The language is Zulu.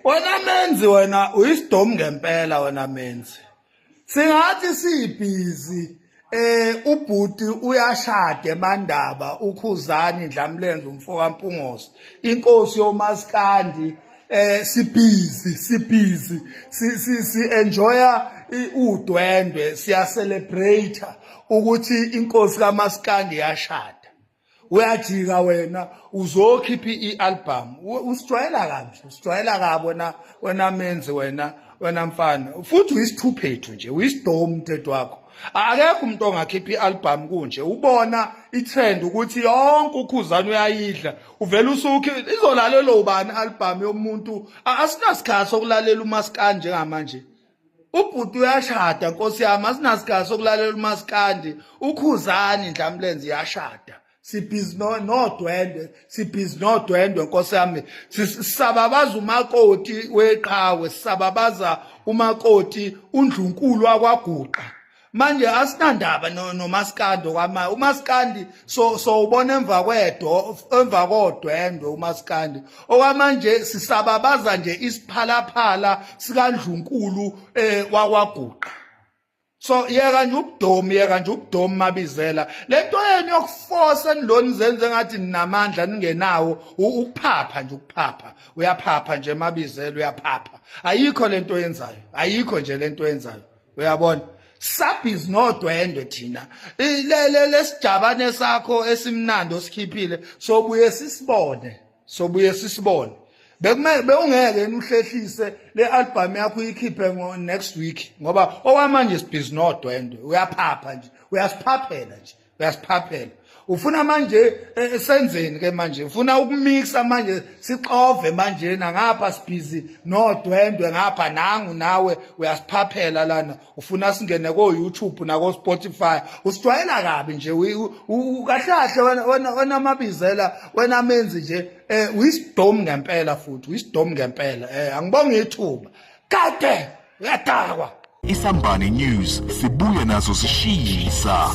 Wena Menzi, wena uyisidomu ngempela wena Menzi. Singathi sibhizi, ubhuti uyashada eMandaba, uKhuzani Ndlamlenze umfoka Mpungose, inkosi yomaskandi. Sibhizi, sibhizi, si enjoya udwendwe, siya celebrate ukuthi inkosi kaMaskandi yashada. Uyajika wena uzokhipha i-album. Usijwayela kabi, usijwayela kabi wena, wena Menzi, wena, wena mfana. Futhi uyisithuphethu nje, uyisidomu umthetho wakho. Akekho umuntu ongakhipha i-album kunje, ubona i-trend ukuthi yonke uKhuzani uyayidla, uvela usukhi izolalelwa ubani i-album yomuntu? Asinasikhathi sokulalela umaskandi njengamanje. Ubhuti uyashada, nkosi yami, asinasikhathi sokulalela umaskandi. UKhuzani Ndlamlenze uyashada, sibhizi nodwendwe, sibhizi nodwendwe, nkosi yami. Sisababaza umakoti weqhawe, sisababaza umakoti undlunkulu wakwaGuqa. Manje asinandaba nomaskandi okwama umaskandi, so ubona emva kwedo, emva kodwendwe umaskandi. Okwamanje sisababaza nje isiphalaphala sikaNdlunkulu wakwaGuqa. So yeka nje ubudomi, yeka nje ubudomi, Mabizela. Lento yenu yokuforce eniloni zenze ngathi ninamandla ningenawo, ukuphapha nje, ukuphapha. Uyaphapha nje Mabizela, uyaphapha. Ayikho lento yenzayo, ayikho nje lento yenzayo, uyabona? Sabhizi nodwendwe thina. Le lesijabane sakho esimnandi osikhiphile, sobuye sisibone, sobuye sisibone. Bekumele bewungeke yena uhlehlise le album yakho uyikhiphe ngo next week, ngoba okwamanje sibhizi nodwendwe. Uyaphapha nje, uyasiphaphela nje, uyasiphaphela. Ufuna manje senzeni ke manje? Ufuna ukumixa manje, sixove manje nangapha sibhizi nodwendwe, ngapha nangu nawe uyasiphaphela lana, ufuna singene ko YouTube nako Spotify. Usijwayela kabi nje kahle kahle wena, wena, wena Mabizela, wena Menzi nje. Uyisidomu ngempela, futhi uyisidomu ngempela. Angibonge ithuba kade uyadakwa. Isambane News, sibuya nazo zishisa.